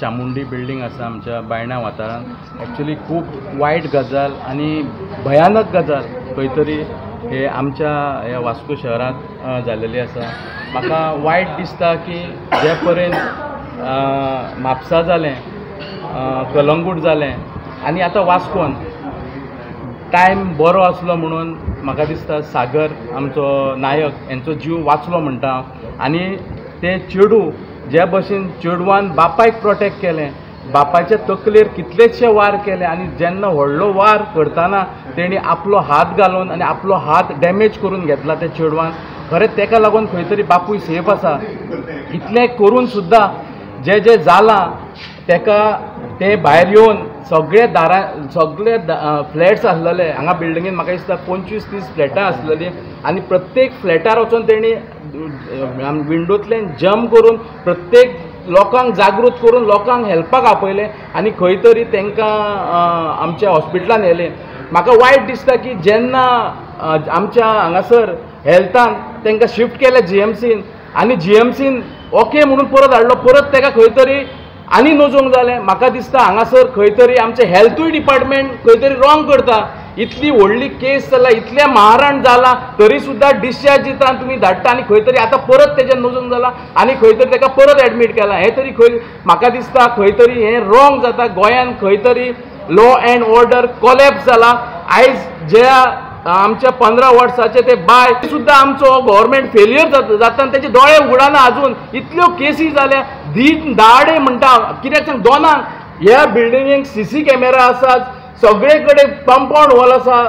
Chamundi building आसा आमच्या बायणा वाठारांत एक्चुली खूब वायट गजाल आनी भयानक गजाल खंय तरी हे आमच्या ह्या वास्को शहरांत जाल्लेली आसा. म्हाका वायट दिसता की जे पर्यंत म्हापसा जालें, कलंगूट जालें आनी आतां वास्कोन टायम बरो आसलो म्हणून म्हाका दिसता सागर आमचो नायक हेंचो जीव वाचलो म्हणटा हांव. आनी ते चेडूं जे भशेन चेडवान बापायक प्रोटेक्ट केलें, बापायच्या तकलेर कितलेशे वार केले आनी जेन्ना व्हडलो वार करतना तेणी आपलो हात घालून आनी आपलो हात डॅमेज करून घेतला त्या चेडवान. खरें तेका लागून खंय तरी बापूय सेफ आसा. इतलें करून सुद्दां जें जें जालां तेका ते भायर येवन सगळे दारां सगळे फ्लॅट्स आसलेले हांगा बिल्डिंगेन म्हाका दिसता 25-30 फ्लॅटां आसलेलीं आनी प्रत्येक फ्लॅटार वचून तेणी विंडोंतल्यान जम्प करून प्रत्येक लोकांक जागृत करून लोकांक हेल्पाक आपयलें आनी खंय तरी तांकां आमच्या हॉस्पिटलान व्हेलें. म्हाका वायट दिसता की जेन्ना आमच्या हांगासर हेल्थान तांकां शिफ्ट केलें जीएमसीन आनी जीएमसीन ओके म्हणून परत हाडलो, परत ताका खंय तरी आनी नजोंक जालें. म्हाका दिसता हांगासर खंय तरी आमचें हेल्थूय डिपार्टमेंट खंय तरी रॉंग करता. इतली व्हडली केस जाला, इतलें मारहाण जाला तरी सुद्दां डिस्चार्ज दिता आनी तुमी धाडटा आनी खंय तरी आतां परत तेजें नजोंक जाला आनी खंय तरी ताका परत एडमीट केला. हें तरी खंय म्हाका दिसता खंय तरी हें रॉंग जाता. गोंयांत खंय तरी लॉ एंड ऑर्डर कोलॅप्स जाला. आयज ज्या आमच्या 15 वर्साचे ते बाय सुद्दां आमचो गव्हर्मेंट फेलियर जाता आनी तेजे दोळे उगडना अजून. इतल्यो केसी जाल्या दीन दाडे म्हणटा कित्याक सांग दोनांक ह्या बिल्डिंगेक सीसी कॅमेरा आसात, सगळे कडेन कंपावंड वॉल आसा,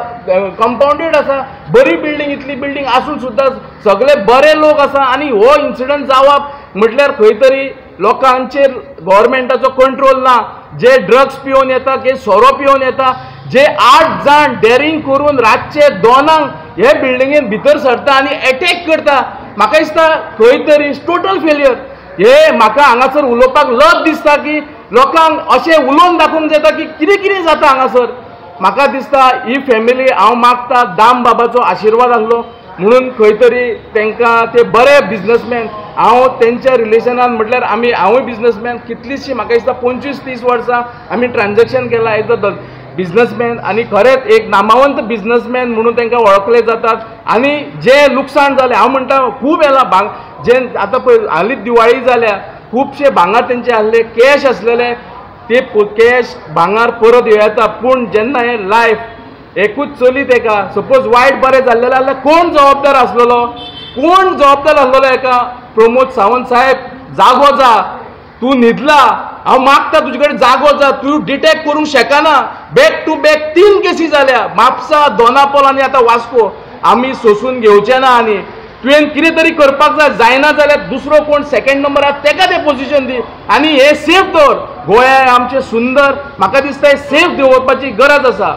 कंपावंडेड आसा, बरी बिल्डींग इतली बिल्डींग आसून सुद्दां सगळे बरे लोक आसा आनी हो इन्सिडंट जावप म्हटल्यार खंय तरी लोकांचेर गव्हर्मेंटाचो कंट्रोल ना. जे ड्रग्स पिवन येता, जे सोरो पिवन येता, जे 8 जाण डेरिंग करून रातचे 2 हे बिल्डिंगेन भितर सरता आनी एटॅक करता. म्हाका दिसता खंय तरी टोटल फेलियर. हे म्हाका हांगासर उलोवपाक लज दिसता की लोकांक अशें उलोवन दाखोवंक जाता की कितें कितें जाता हांगासर. म्हाका दिसता ही फॅमिली हांव मागता दाम बाबाचो आशिर्वाद आसलो म्हणून खंय तरी तांकां ते बरे बिजनसमॅन. हांव तेंच्या रिलेशनान म्हटल्यार आमी हांवूय बिजनसमॅन कितलींशीं म्हाका दिसता 25-30 वर्सां आमी ट्रान्जॅक्शन केलां एज अ बिजनसमॅन आनी खरेंच एक नामावंत बिजनसमॅन म्हणून तांकां वळखले जातात. आनी जें लुकसाण जालें हांव म्हणटा खूब येलां भांग जे आतां पळय हालींच दिवाळी जाल्या खुबशे भांगर तेंचे आसले, कॅश आसलेले ते कॅश भांगर परत येवं येता. पूण जेन्ना हें लायफ एकूच चली तेका सपोज वायट बरें जाल्लें जाल्यार कोण जबाबदार आसलेलो, कोण जबाबदार आसलेलो हेका? प्रमोद सावंत साहेब जागो जा, तूं न्हिदला, हांव मागता तुजे कडेन जागो जा, तूं डिटेक्ट करूंक शकना. बॅक टू बॅक 3 केसी जाल्या, म्हापसा, दोनापोल आनी आतां वास्को. आमी सोंसून घेवचे ना आनी तुवें कितें तरी करपाक जाय. जायना जाल्यार दुसरो कोण सेकंड नंबर आसा तेका तें पोजिशन दी आनी हें सेफ दवर. गोंया आमचें सुंदर म्हाका दिसता हें सेफ दवरपाची गरज आसा.